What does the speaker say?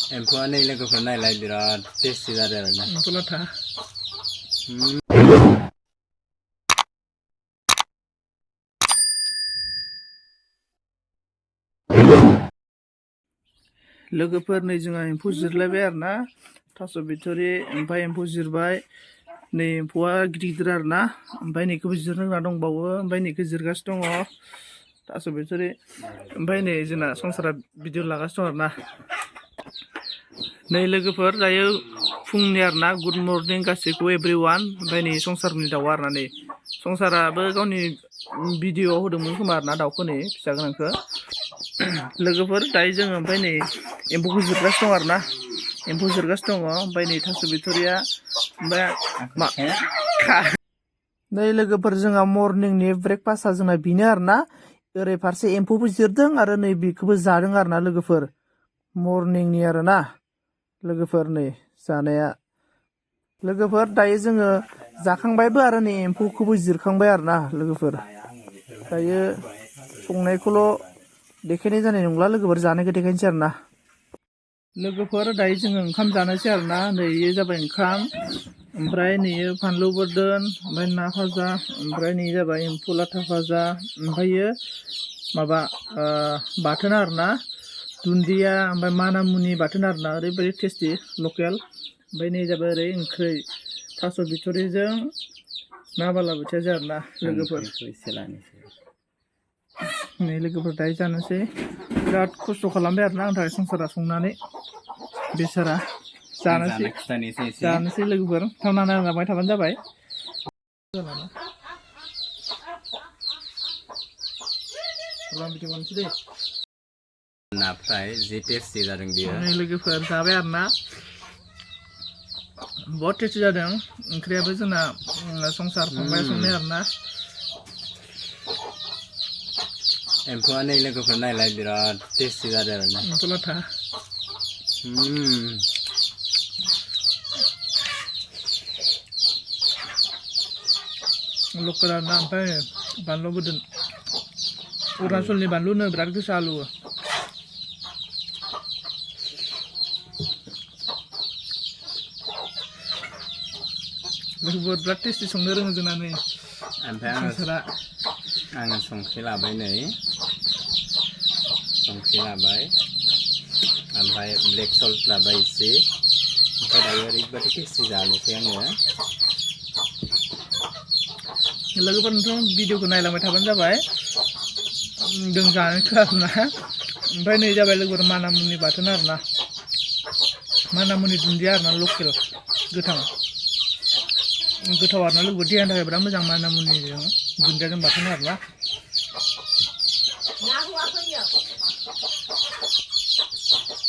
एम्फौआ नै लोगोफोर नायलाय बिराद टेस्टि जादों आरोना एम्फौ लाथा लोगोफोर नै जोंहा एम्फौ जिरलायबाय आरोना थास' बिथुरि ओमफ्राय एम्फौ जिरबाय नै एम्फौआ गिदिर गिदिर आरोना ओमफ्राय नैखौबो जिरनो गोनां दंबावो ओमफ्राय नैखौ जिरगासिनो दङ थास' बिथुरि ओमफ्राय नै जोंना संसारा भिडिअ लागासिनो दं आरोना नै लोगोफोर दायो फुंनि आरोना गुड मर्निं गासैखौबो एभ्रिवान ओमफ्राय नै संसारनि दाउआ आरोना नै संसाराबो गावनि भिडिअआव होदोंमोन खोमा आरोना दाउखौ नै फिसा गोनांखौ लोगोफोर दायो जोङो ओमफ्राय नै एम्फौखौ जिरगासिनो दं आरोना एम्फौ जिरगासिनो दङ ओमफ्राय नै थास' बिथुरिया ओमफ्राय नै लोगोफोर जोंहा मर्निंनि ब्रेकफास्टआ जोंना बेनो आरोना ओरै फारसे एम्फौबो जिरदों आरो नै बेखौबो जादों आरोना लोगोफोर मर्निंनि आरोना लोगोफोर नै जानाया लोगोफोर दायो जोङो जाखांबायबो आरो नै एम्फौखौबो जिरखांबाय आरोना लोगोफोर दायो संनायखौल' देखायनाय जानाय नंला लोगोफोर जानायखौ देखायनोसै आरोना लोगोफोर दायो जोङो ओंखाम जानोसै आरोना नै इयो जाबाय ओंखाम ओमफ्राय नैयो फानलु बोरदोन ओमफ्राय ना भाजा ओमफ्राय नै जाबाय एम्फौ लाथा भाजा ओमफ्रायो माबा बाथोन आरोना दुन्दिया ओमफ्राय मानामुनि बाथोन आरोना ओरैबायदि टेस्टि लकेल ओमफ्राय नै जाबाय ओरै ओंख्रै थास' बिथुरिजों ना बालाबोथियाजों आरोना लोगोफोर नै लोगोफोर दायो जानोसै बिराद खस्थ' खालामबाय आरोना आंनि थाखाय संसारा संनानै बेसारा जानोसै लोगोफोर थावना नायलांबाय थाबानो जाबाय ना फ्राय जि टेस्टि जादों बियो नै लोगोफोर जाबाय आरोना बहुत टेस्टि जादों ओंख्रियाबो जोंना संसार फंबाया संनाय आरोना एम्फौआ नै लोगोफोर नायलाय बिराद टेस्टि जादों आरोना एम्फौ लाथा लकेल आरोना ओमफ्राय बानलु बोरदोन अरुणाचलनि बानलुनो बिराद गोसा आलुवो लोगोफोर बिराद टेस्टि संनो रोङो जोंना नै ओमफ्राय आङो संख्रि लाबाय नै संख्रि लाबाय ओमफ्राय ब्लेक सल्ट लाबाय एसे ओमफ्राय दायो ओरैबायदि टेस्टि जानोसै आङो लोगोफोरनोथ' भिडिअखौ नायलांबाय थाबानो जाबाय जों जानायखौ आरोना ओमफ्राय नै जाबाय लोगोफोर मानामुनि बाथोन आरोना मानामुनि दुन्दिया आरोना लकेल गोथाव आरोना लोगोफोर देहानि थाखाय बिराद मोजां मानामुनिजों दुन्दियाजों बाथोन आरोना